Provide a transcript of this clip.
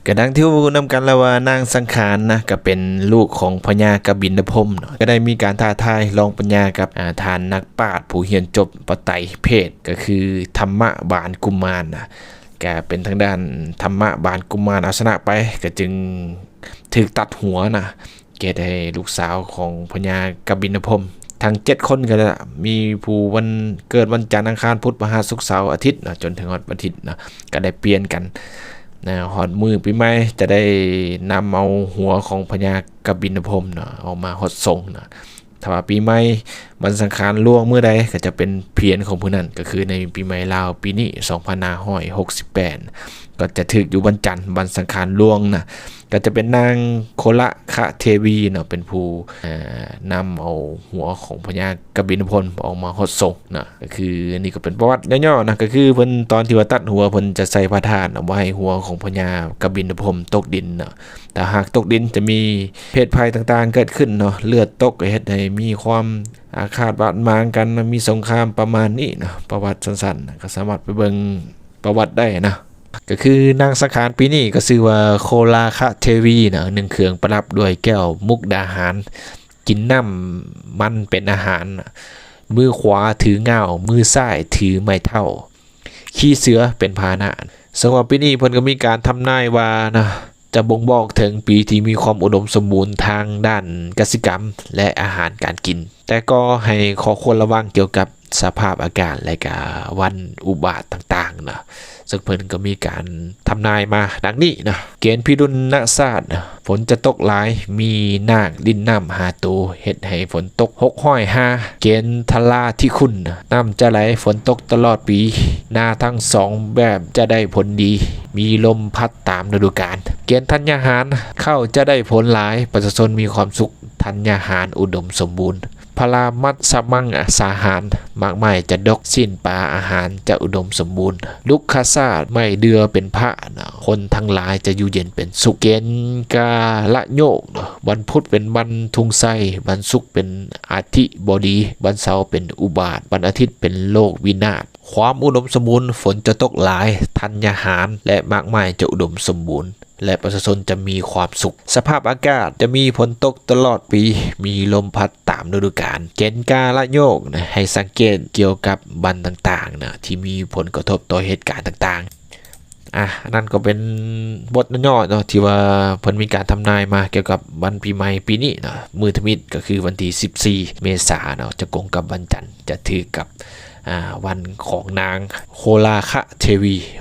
ກະດັ່ງທີ່ຮູ້ນຳກັນແລ້ວວ່າ ນາງສັງຂານນະ ກະເປັນລູກຂອງພະຍາກະບິນນະພົມເນາະ ກະໄດ້ມີການທ້າທາຍລອງປັນຍາກັບ ອາ ທ່ານນັກປາດຜູ້ຮຽນຈົບປະໄຕເພດ ກະຄືທຳມະບານກຸມານນະ ກະເປັນທາງດ້ານທຳມະບານກຸມານເອົາຊະນະໄປ ກະຈຶ່ງຖືກຕັດຫົວນະ ເຮັດໃຫ້ລູກສາວຂອງພະຍາກະບິນນະພົມທັງເຈັດຄົນ ກະມີຜູ້ວັນເກີດວັນຈັນ ອັງຄານ ພຸດ ພະຫັດ ສຸກ ເສົາ ອາທິດເນາະ ຈົນເຖິງຮອດວັນອາທິດເນາະ ກະໄດ້ປ່ຽນກັນນະ ຮອດມື້ປີໃໝ່ຈະໄດ້ນຳເອົາຫົວຂອງພະຍາກະບິນນະພົມເນາະ ອອກມາຫົດສົງເນາະ. ຖ້າວ່າປີໃໝ່ວັນສັງຂານລ່ວງມື້ໃດ ກະຈະເປັນພຽນຂອງຜູ້ນັ້ນ ກະຄືໃນປີໃໝ່ລາວປີນີ້ ສອງພັນຫ້າຮ້ອຍຫົກສິບແປດ ກະຈະຖືກຢູ່ວັນຈັນ ວັນສັງຂານລ່ວງນະ ກະຈະເປັນນາງໂຄລະຄະເທວີເນາະ ເປັນຜູ້ ເອີ ນຳເອົາຫົວຂອງພະຍາກະບິນນະພົມອອກມາຫົດສົງນະ ກະຄືອັນນີ້ກະເປັນປະຫວັດຫຍໍ້ໆນະ ກະຄືເພິ່ນຕອນທີ່ວ່າຕັດຫົວ ເພິ່ນຈະໃສ່ຜ້າທາດເອົາໄວ້ໃຫ້ຫົວຂອງພະຍາກະບິນນະພົມຕົກດິນເນາະ ຖ້າຫາກຕົກດິນຈະມີເພດໄພຕ່າງໆເກີດຂຶ້ນເນາະ ເລືອດຕົກກະເຮັດໃຫ້ມີຄວາມອາຄາດບາດໝາງກັນ ມີສົງຄາມປະມານນີ້ເນາະ ປະຫວັດສັ້ນໆ ກະສາມາດໄປເບິ່ງປະຫວັດໄດ້ນະ ກະຄືນາງສັງຂານປີນີ້ກະຊື່ວ່າໂຄລາຄະເທວີນະ ໜຶ່ງເຄື່ອງປະດັບດ້ວຍແກ້ວມຸກດາຫານ ກິນນ້ຳມັນເປັນອາຫານ ມືຂວາຖືງ່າວ ມືຊ້າຍຖືໄມ້ເທົ້າ ຂີ່ເສືອເປັນພາຫະນະ. ເຊິ່ງວ່າປີນີ້ເພິ່ນກະມີການທຳນາຍວ່ານະ ຈະບົ່ງບອກເຖິງປີທີ່ມີຄວາມອຸດົມສົມບູນທາງດ້ານກະສິກຳ ແລະ ອາຫານການກິນ ແຕ່ກໍໃຫ້ຂໍ້ຄວນລະວັງກ່ຽວກັບສະພາບອາກາດ ແລະ ກະວັນອຸບາດຕ່າງໆນະ ເຊິ່ງເພິ່ນກໍມີການທຳນາຍມາດັ່ງນີ້ນະ ເກນພິລຸນນະສາດ ຝົນຈະຕົກຫຼາຍ ມີນາກຫຼິ້ນນ້ຳຫ້າໂຕ ເຮັດໃຫ້ຝົນຕົກຫົກຮ້ອຍຫ້າ ເກນທະລາທິຄຸນ ນ້ຳຈະໄຫຼ ຝົນຕົກຕະຫຼອດປີ ນາທັງສອງແບບຈະໄດ້ຜົນດີ ມີລົມພັດຕາມລະດູການ ເກນທັນຍາຫານ ເຂົ້າຈະໄດ້ຜົນຫຼາຍ ປະຊາຊົນມີຄວາມສຸກ ທັນຍາຫານອຸດົມສົມບູນ ພະລາມັດສະມັງສາຫານ ໝາກໄມ້ຈະດົກ ຊີ້ນປາອາຫານຈະອຸດົມສົມບູນ ລຸກຄະສາດ ໄມ້ເດືອເປັນພະ ຄົນທັງຫຼາຍຈະຢູ່ເຢັນເປັນສຸກ ເກນກາລະໂຍກ ວັນພຸດເປັນວັນທຸງໄຊ ວັນສຸກເປັນອະທິບໍດີ ວັນເສົາເປັນອຸບາດ ວັນອາທິດເປັນໂລກວິນາດ ຄວາມອຸດົມສົມບູນ ຝົນຈະຕົກຫຼາຍ ທັນຍາຫານ ແລະ ໝາກໄມ້ຈະອຸດົມສົມບູນ ແລະ ປະຊາຊົນຈະມີຄວາມສຸກ ສະພາບອາກາດຈະມີຝົນຕົກຕະຫຼອດປີ ມີລົມພັດຕາມລະດູການ ເກນກາລະໂຍກນະ ໃຫ້ສັງເກດກ່ຽວກັບວັນຕ່າງໆນະ ທີ່ມີຜົນກະທົບຕໍ່ເຫດການຕ່າງໆ. ອາ ອັນນັ້ນກໍເປັນບົດຫຍໍ້ໆເນາະ ທີ່ວ່າເພິ່ນມີການທຳນາຍມາກ່ຽວກັບວັນປີໃໝ່ປີນີ້ເນາະ ມື້ທຳອິດກໍຄືວັນທີສິບສີ່ເມສາເນາະ ຈະກົງກັບວັນຈັນ ຈະຖືກກັບ ອາ ວັນຂອງນາງໂຄລາຄະເທວີ